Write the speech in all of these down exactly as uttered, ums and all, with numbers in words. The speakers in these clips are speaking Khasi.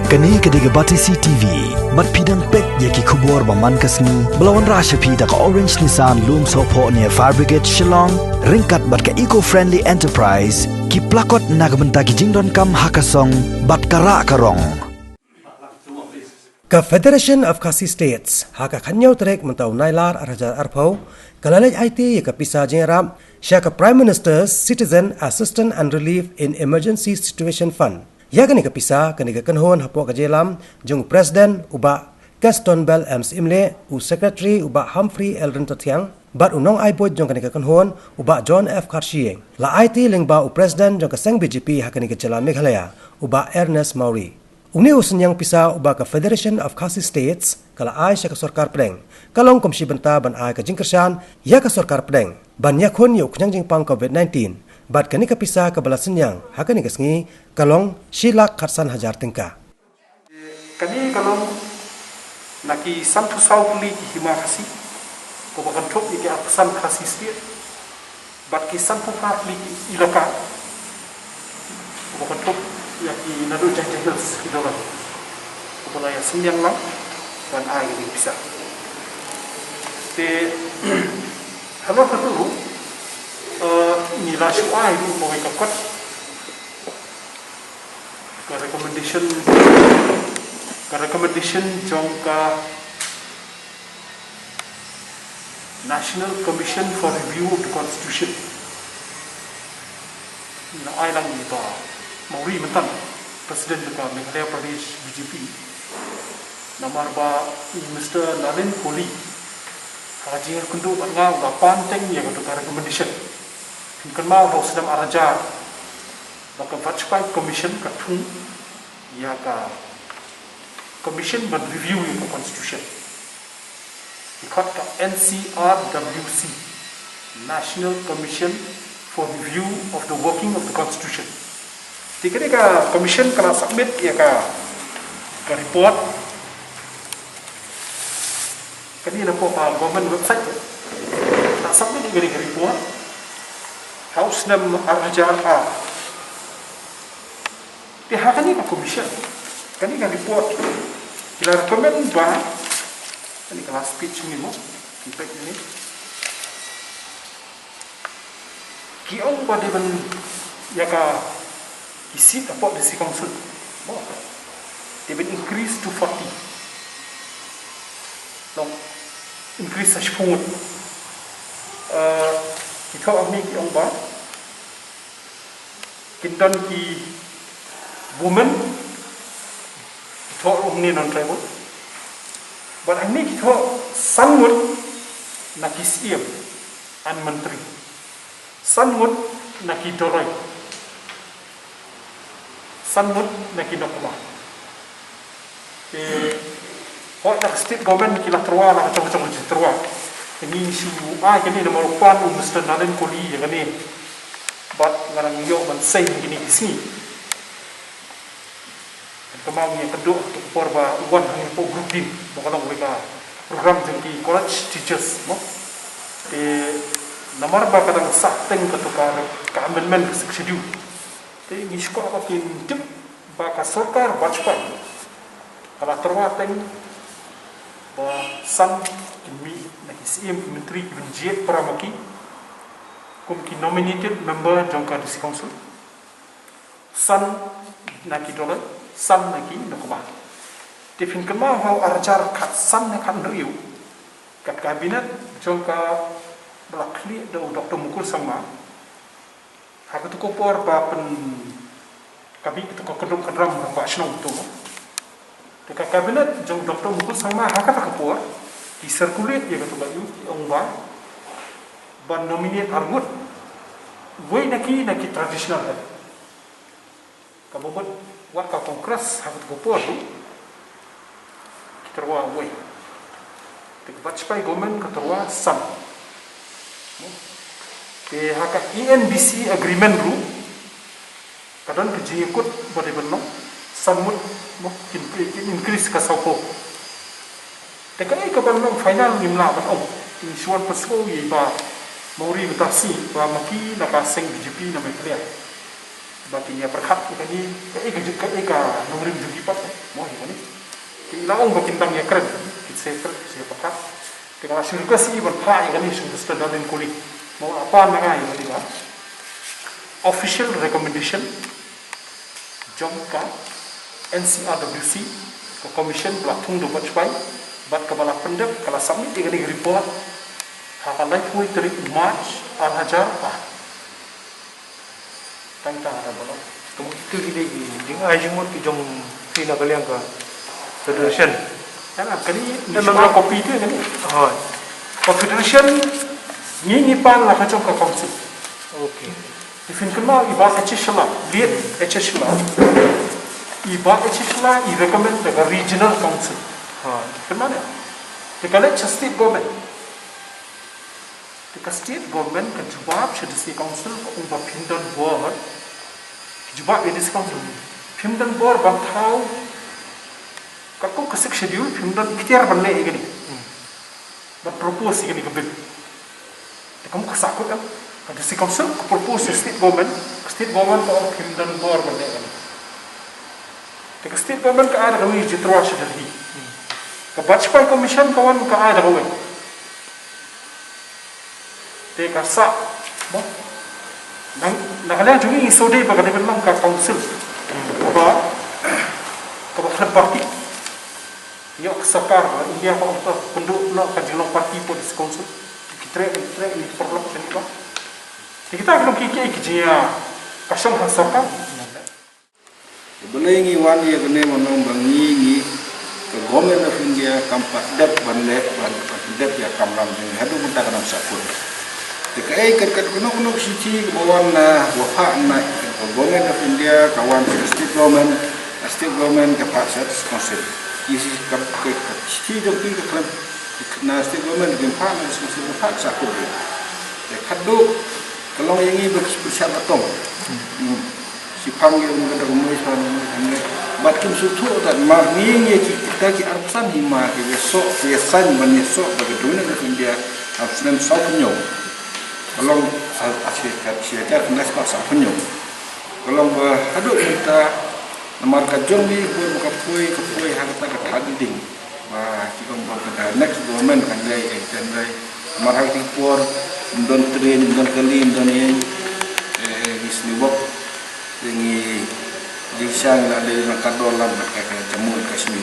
Kane ka dei ka Batesi T V. Bad phi dang peit ïa ki khubor ba man ka sngi ba la wanrah sha phi da ka Orange Nissan Lumsohphoh near Fire Brigade Shillong, ryngkat bad ka Eco Friendly Enterprise, ki plakot na ka bynta ki jingdonkam ha ka song bad ka rah ka rong. Ka Federation of Khasi States ha ka khathynñiew tarik mynta u Nailar arhajar arphew ka la leit aiti ïa ka pisa jingïarap sha ka Prime Minister's Citizen Assistance and Relief in Emergency Situation Fund. Ïa kane ka pisa, kane ka kynhun hapoh ka jingïalam jong u President u Bah Gaston Bell M Syiemlieh, u Secretary u Bah Humphrey L Ryntathiang bad u nongai buit jong kane ka kynhun u Bah John F Kharshiing, la aiti lyngba u President jong ka seng B J P ha kane ka jylla Meghalaya, u Bah Ernest Mawrie. Une u synñiang pisa uba ka Federation of Khasi States ka la ai sha ka sorkar pdeng ka long kum shi bynta ban ai ka jingkyrshan ïa ka sorkar pdeng ban ïakhun ïa u khñiang jingpang covid nineteen, bad kane ka pisa kaba la synñiang ha kane ka sngi ka long shi lak khatsan hajar tyngka. Kane ka long na ki sanphew saw tylli ki hima Khasi kaba kynthup ïa ki arphew san Khasi State bad ki sanphew phra tylli ki ilaka kaba kynthup ïa ki naduh Jaintia Hills ki dong, kaba la ïa synñiang lang ban ai ïa ki pisa. Te halor kata ruh, eh, ngi la shu ai ruh kawei ka kot ka recommendation, ka recommendation jong ka National Commission for Review of the Constitution. Ngi la ai lang ïa i Bah Mawrie Mynthan, President ka Meghalaya Pradesh B J P. Namar ba Mister Nalin Kohli ha ka jingïakynduh bad nga u la pan teng ïa kato ka recommendation. Phin kynmaw ha u snem arhajar ba ka Vajpayee Commission ka thung ïa ka commission ban review ïa ka constitution. Ki khot ka N C R W C, National Commission for Review of the Working of the Constitution. Te kane ka commission ka la submit ïa ka, ka report. Kane na ka, ka government website, eh. La submit ïa kane ka report ha u snem arhajar ar. Te ha kane ka commission, kane ka report, ki la recommend ba, kane ka last page ni mo, ki page ni. Ki ong ba dei ban ïa ka, ki seat hapoh District Council mo, dei ban increase to forty. Long increase sa shiphew ngut. Eh, ki thoh hangne ki ong ba kin don ki women, ki thoh ruh hangne non-tribal. Bad hangne ki thoh san ngut na ki syiem and myntri, san ngut na ki doloi, san ngut na ki nongkynmaw. Te hooid, na ka state government ki la tyrwa, la ka jong ka jong ka jingtyrwa. Te ngi shu ai kane namar u pan u Mister Nalin Kohli ïa kane. Bad nga dang ïoh ban sign kine ki sngi. Te kumba ngi ïakynduh ha kato ka por ba u wan hangne hapoh Group D, ba ka long kawei ka program jong ki college teachers mo. Te namar ba ka dang sah teng kato ka, ka amendment ka Sixth Schedule. Te ngi sngewkwah ba kin tip ba ka sorkar Vajpayee ka la tyrwa teng ba san kin mih na ki syiem, ki myntri, ki ban jied para ma ki kum ki nominated member jong ka District Council, san na ki doloi, san na ki nongkynmaw. Te phin kynmaw ha u arhajar khatsan ne khathynriew, ka cabinet jong ka, ba la khlieh da u Doctor Mukul Sangma, ha kato ka por ba pyn, ka bih kato ka kyndrum kyndram rangbah shnong to. Te ka cabinet jong Doctor Mukul Sangma ha kata ka por ki circulate ïa kato ka ïu, ki ong ba ban nominate ar ngut, wei na ki, na ki traditional head. Kaba mut wat ka Congress ha kato ka por ruh ki tyrwa wei. Te ka Vajpayee government ka tyrwa san. Te ha ka E N B C agreement ruh ka don ka jingïakut ba dei ban long san ngut mo, kin, kin increase ka sawphew. Te kaei kaban long final ngim lah ban ong. Te ngi shu wan pynsngew ïa i Bah Mawrie mynta ka sngi ba ma ki na ka seng B J P na Meghalaya ba kin ïa pyrkhat ïa kane, kaei ka, kaei ka nongrim jong ki pat mo, Na ong ba kin dang ïakren, kin sa ïakren, kin sa ïapyrkhat. Te nga la shu request ïa i ban phah ïa kane sha u Mister Darlene Coley. Mo, la pan na nga ïa kane ba official recommendation jong ka N C R W C, ka commission ba la thung da u Bajpai, bad kaba la pyndep, ka la submit ïa kane ka report ha ka laiphew tarik March ar hajar ar. Tang tang ada ba la. Ka mut itu ki dei ki jingai jingmut ki jong phi na ka liang ka federation. Kan kane ni, memang copy tu kane. Hooid. Ka federation ngi, ngi pan la ka jong ka council. Okay. Te phin kynmaw i Bah H Shylla, late H Shylla, i Bah H Shylla i recommend da ka regional council. Hooid. Kynmaw ne? Te ka leit sha state government. Te ka state government ka jubab sha district council, ka ong ba phim don bor. Ka jubab ïa district council, phim don bor ban thaw, ka kum ka Sixth Schedule, phim don iktiar ban leh ïa kane, ban propose ïa kane ka bill. Te ka mut ka sahkut em. Ka district council ka propose sha state government, ka state government ka ong phim don bor ban leh ïa kane. Te ka state government ka ai da kawei ka jingtyrwa sha Delhi. Ka Bajpai Commission ka wan ka ai da kawei. Te ka sah, mo, na, na ka liang jong ngi, ngi sngewdei ba ka dei ban long ka council kaba, kaba khlem party. Ïoh ka sorkar India ka ong to pynduh noh ka jinglong party hapoh district council. Ki treh, ki treh, ki paralok, ki paralok. Te kita ki long ki, ki, ki jia ka shong ha sorkar. Balei ngi wan ïa kane, ban long ba ngi, ngi, ka Government of India kam pat dep ban leh, ban, ban dep ïa ka kamram jong ngi haduh mynta ka nang sahkut. Te kaei, kat, kat, kano, kano ka shithi kaba wan na, ba phah na ka Government of India, ka wan sha state government, ka state government ka phah sha council. Ki shi-, ka, ka, ka shithi jong ki ka khlem, na state government kim phah, na council kim phah, sahkut. Te khatduh ka long ïa ngi ba ki pynshah ba tong. Hmm. Shiphang ïa um ka dang mui sha ngi, bad kim sngewthuh, tat mar ngi, ngi ki, kita ki arphew san hima ki ïasoh, ki ïasain ban ïasoh bad ka Government of India ha u snem sawphew hynñiew. Ka long, a, a, shi, ka, shi hajar khyndai spah sawphew hynñiew. Ka long ba haduh mynta, namar ka jong ngi bun ba ka poi, ka poi ha kata ka third reading. Ba ki ong ba ka next government kan leh, eh, kan leh. Namar ha kata ka por ym don train, ym don kali, ym don ïing. Eh, ngi sngewbha. Te ngi jingshisha ngi la leh na ka dor lam bad ka, ka jamur Kashmir.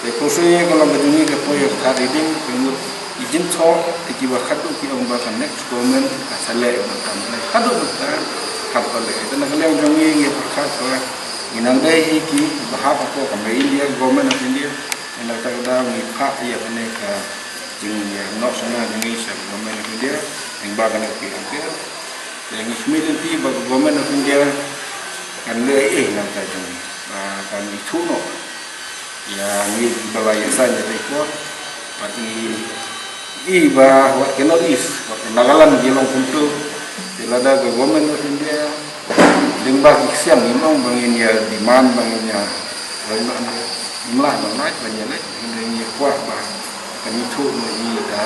Te khuslai ka long ka jong ngi ka poi ha ka third reading, ka mut i jingthoh, te kiba khatduh ki ong ba ka next government ka sa leh ba kam leh. Khatduh ba ka, kam leh. Te na ka liang jong ngi ngi pyrkhat ba ngi nang dei hi ki ba hap hapoh ka India, Government of India. Ynda kata ka daw ngi phah ïa kane ka jingïa, eh, noh sngewsih jong ngi sha Government of India, lyngba kane ka P M K. Te ngi khmih lynti ba ka Government of India kan leh ei ei na ka bynta jong ngi. Ba kan ithuh noh ïa ngi ba la ïasain ïa ka por. Bad ngi i ba wat ka North East, wat ka Nagaland ki long kumto. Te lada ka Government of India lyngba ki ksiang, ngim ong ba ngin ïa demand, ba ngin ïa, ba ngin ïa, ngim lah ban lait, ban ïa lait, ngin ïa kwah ba kan ithuh noh ïa ngi da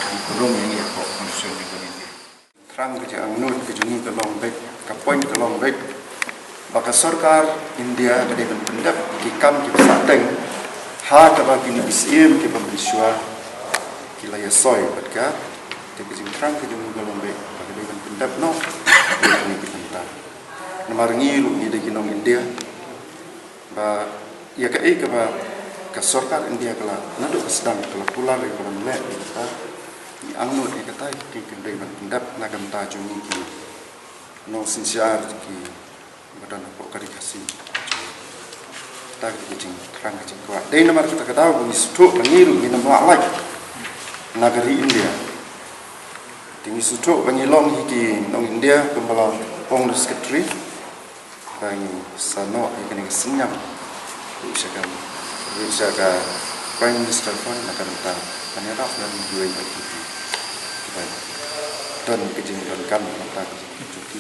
ki pynrung ïa ngi hapoh constitution jong ka India. Thrang ka jingangnud ka jong ngi ka long beit, ka point ka long beit ba ka sorkar India ka dei ban pyndep ki kam kiba sahteng ha kaba kine ki syiem kiba mynshuwa ki la ïasoi bad ka, te ka jingthrang ka jong ngi ka long beit ba ka dei ban pyndep noh ïa kine ki bynta. Namar ngi ruh ngi dei ki nong India. Ba ïa kaei kaba ka sorkar India ka la, naduh ka sdang ka la kular ïa ka ban leh ïa kata, ngi angnud ïa kata, ki, ki dei ban pyndep na ka bynta jong ngi ki nongsynshar kiba don hapoh ka ri Khasi. Kata ka dei ka jingthrang ka jingkwah. Dei namar kata ka daw ba ngi sngewthuh ba ngi ruh ngin ym lah lait na ka ri India. Te ngi sngewthuh ba ngi long hi ki nong India kumba la ong u Secretary. Ba ngi sa noh ïa kane ka synñiang ruh sha ka, ruh sha ka Prime Minister Fund na ka bynta ban ïarap ïa kiwei pat ki, kiba don ka jingdonkam na ka bynta ka jingim jong ki.